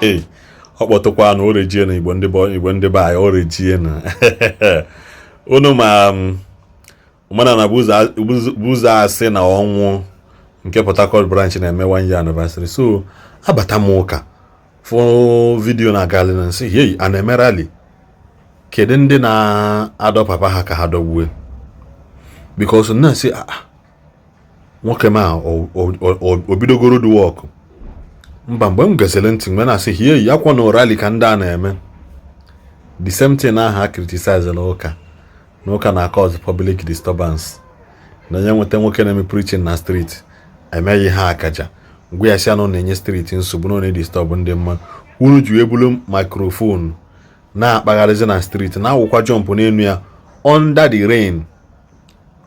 Ọ kpọtụkwa na orejie na Igbo ndị Igbo ndị be anyị orejie na unu ma omenala bụ ụzọ asị na ọnwụ nke Port Harcourt branch na-eme one year anniversary. So abata m ụka fụ video na-agali na nsị, hey, a na-eme rally, kedu ndị na-adọ papa ha ka ha dọgbue? Because na-asị nwoke ma o bidogoro dị work mba. Mgbe m gesịrị ntị, mgbe na-asị hie ya kwa na rally ka ndị a na-eme, the same thing ahụ a criticize na ụka, na ụka na cause public disturbance, na onye nweta nwoke na-eme preaching na street emeghị ha akaja ngwa ya si anụ na-enye street nsogbu na ọ na-edisturb ndị mmadụ. Unu ji ebulu microphone na-akpagharịzi na street, na-awụkwa jump n'elu ya under the rain.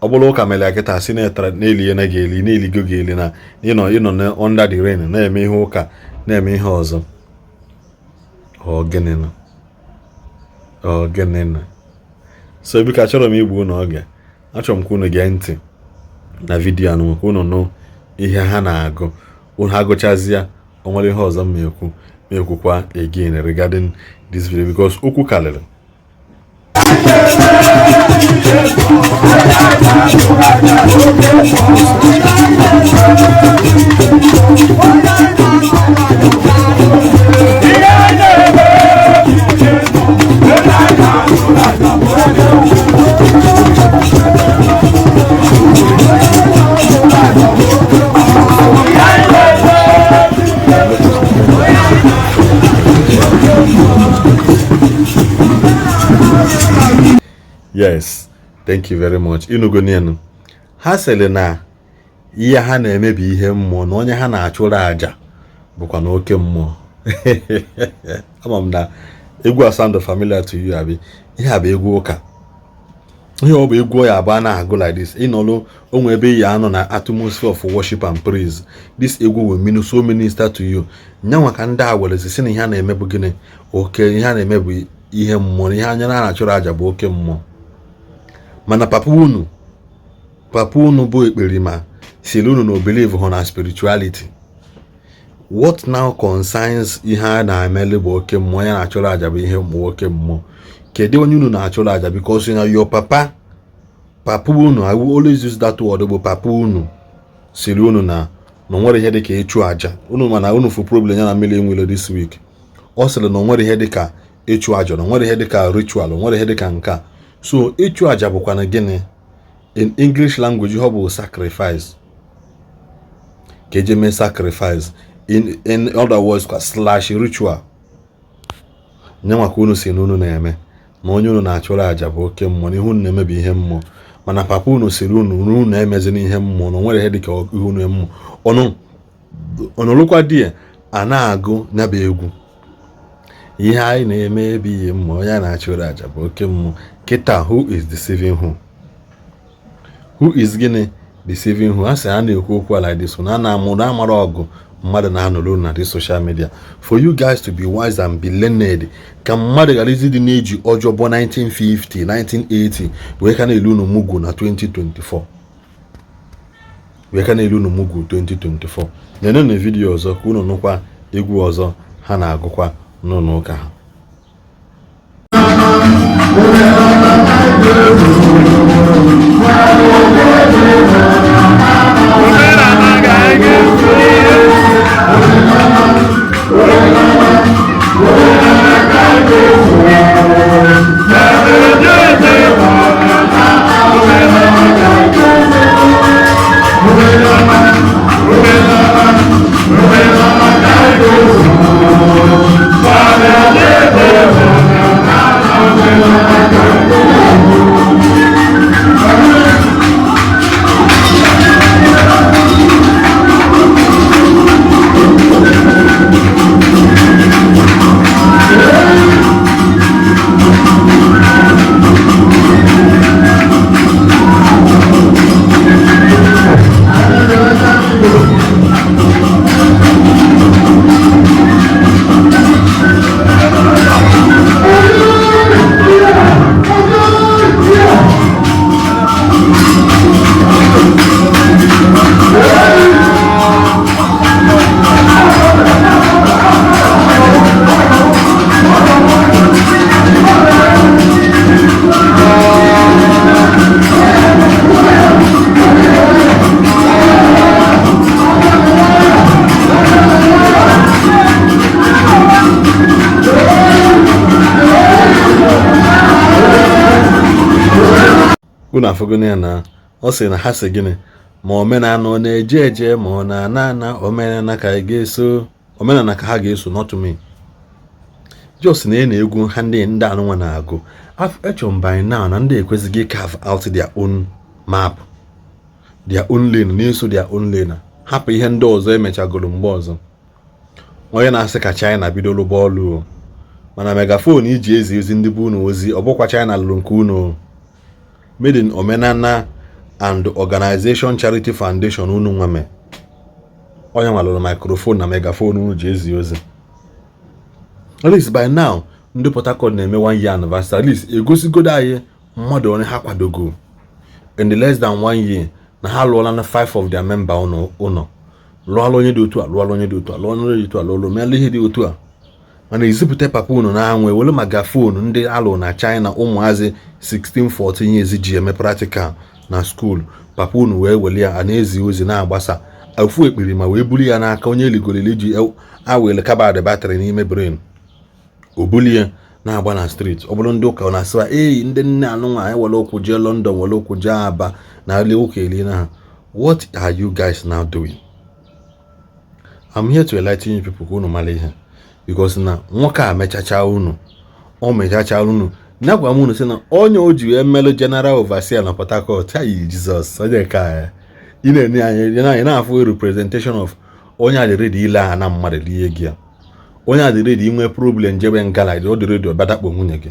Ọ bụrụ ụka mere ya kịta, si na-eli na ga-eli na-eligo ga-eli na ịnọ na under the rain na-eme ihe ụka, na-eme ihe ọzọ. Ọ gịnị nọ? Ọ gịnị nọ? So biko, achọrọ m igbu unu oge. Achọrọ m ka unu gee ntị na video anụ, ka unu nụ ihe ha na-agụ. Unu ha gụchazie, o nwere ihe ọzọ m ekwu, m ekwukwa again regarding this video, because okwu karịrị. Yes, thank you very much. Ịnụgo n'elu ha sịrị na ihe ha na-eme bụ ihe mmụọ, na onye ha na-achụrụ àjà bụkwa na oke mmụọ. Ama m na egwu a sound familiar to you, abi? Ihe a bụ egwu ụka. Ihe ọ bụ egwu ya abụ a na-agụ like this, ịnọlụ onwe ebe ya anọ na atmosphere of worship and praise, this egwu will mean so minister to you. Nyanwa ka ndị a were si na ihe a na-eme bụ gịnị? Oke ihe a na-eme bụ ihe mmụọ, na ihe anya na na-achụrụ àjà bụ oke mmụọ. Mana papa unu, papa unu bụ ekperima siri unu na believe hụ na spirituality. What now concerns ihe a na-emeli bụ oke mmụọ ya na-achụrụ àjà bụ ihe mmụọ, oke mmụọ? Kedu onye unu na-achụrụ àjà? Because na your papa, papa unu, I will always use that word, bụ papa unu siri unu na onwere ihe dịka ịchụ àjà unu. Mana unu fụ problem ya na mmiri enwere this week. Ọ sịrị na onwere ihe dịka ịchụ àjà, na onwere ihe dịka ritual, onwere ihe dịka nke a. So ịchụ àjà bụkwa na gịnị in English language? Ọ bụ sacrifice, ka eje mee sacrifice. In other words kwa, slash ritual. Nyenwa ka unu si na unu na-eme, na onye unu na-achụrụ àjà bụ oke mmụọ, na ihe unu na-eme bụ ihe mmụọ. Mana papa unu siri unu na unu emezi n'ihe mmụọ, na onwere ihe dịka ihe unu mmụọ. Ọnụ ọnụlụkwa di ya a na-agụ ya bụ egwu, ihe anyị na-eme ebe ihe mmụọ, onye a na-achụrụ àjà bụ oke mmụọ. Kịta, who is deceiving who? Who is gịnị deceiving who? A sị a na-ekwu okwu like this, na a na-amụ na amara ọgụ mmadụ na-anọrụ na this social media. For you guys to be wise and be learned, ka mmadụ ghara izi dị na-eji ọjọbọ 1950, 1980 wee ka na-elu unu mugu na 2024, wee ka na-elu unu mugu 2024. Nenenu na video ọzọ ka unu nụkwa egwu ọzọ ha na-agụkwa n'ụlọ ụka ha. Unu afụgona ya na ọ sị na ha sị gịnị? Ma omenala ọ na-eje eje, ma ọ na-ana ana, omenala ka anyị ga-eso, omenala ka ha ga-eso, not me. Just na na egwu ha ndị anụnwa na-agụ. Echọrọ m by now na ndị ekwesịghị carve out their own map, their own lane, na-eso their own lane, hapụ ihe ndị ọzọ emechagoro mgbe ọzọ. Onye na-asị ka China bido lụba ọlụ o, mana megaphone iji ezi ozi ndị bụ unu ozi, ọ bụkwa China lụrụ nke unu. Made in Omenana and Organization Charity Foundation unu nweme, onye nwa lụrụ microphone na megaphone unu ji ezi ozi. At least by now, ndị Port Harcourt na-eme one year anniversary, at least egosigodo anyị mmadụ onye ha kwadogo in the less than one year, na ha lụọla na five of their member ụnọ, lụọla onye dị otu a, lụọla onye dị otu a, lụọla onye dị otu a, lụọla meela ihe dị otu a. Mana ezipụta papa unu na-anwụ, ewere megaphone ndị alụ na China, ụmụazị 16 14 years ji eme practical na school, papa unu wee were ya a na-ezi ozi na-agbasa ofu ekpiri, ma wee buru ya n'aka onye eligoreli ji awele kabadị battery n'ime brain, o bulie na-agba na street. Ọ bụrụ ndị ụka na-asịwa ei, ndị nne anụnwa anyị were ụkwụ jee London, were ụkwụ jee Aba na ali ụka eli na ha. What are you guys now doing? I'm here to enlighten you people ka unu mara ihe, because na nwoke a mechacha unu, o mechacha unu. Na gwa m unu sị na onye o ji wee melụ general overseer na Port Harcourt ayi Jizọs, onye nke a ị na-ene anya anyị na-afụ representation of onye a dị ready ile aha na mmadụ rie gị ya, onye a dị ready inwe problem jebe ngala, ọ dị ready ọbịadakpo nwunye gị.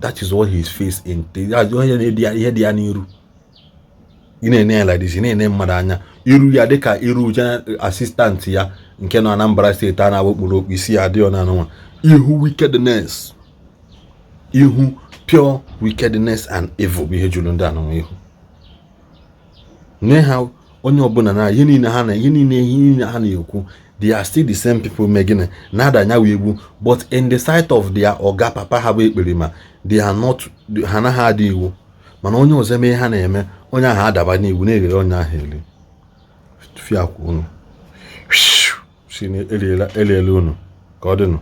That is what his face in, onye na-edi ihe dị ya n'iru. Ị na-ene ya like this, ị na-ene mmadụ anya iru ya dịka iru general assistant ya nke nọ Anambra Steeti a na-agba okpuru okpu isi ya adịghị na ihu wickedness, ihu pure wickedness and evil bụ ihe juru ndị anụnwa ihu. Nye ha onye ọbụla na ihe niile ha na ihe niile ha na-ekwu, they are still the same people. Mee gịnị na-adanya egwu, but in the sight of their oga, papa ha bụ Ekperima, they are not, ha anaghị adị iwu. Mana onye ọzọ eme ihe ha na-eme, onye ahụ adaba n'iwu na-erere onye ahụ eri fiakwa unu si eliela unu ka ọ dịnụ.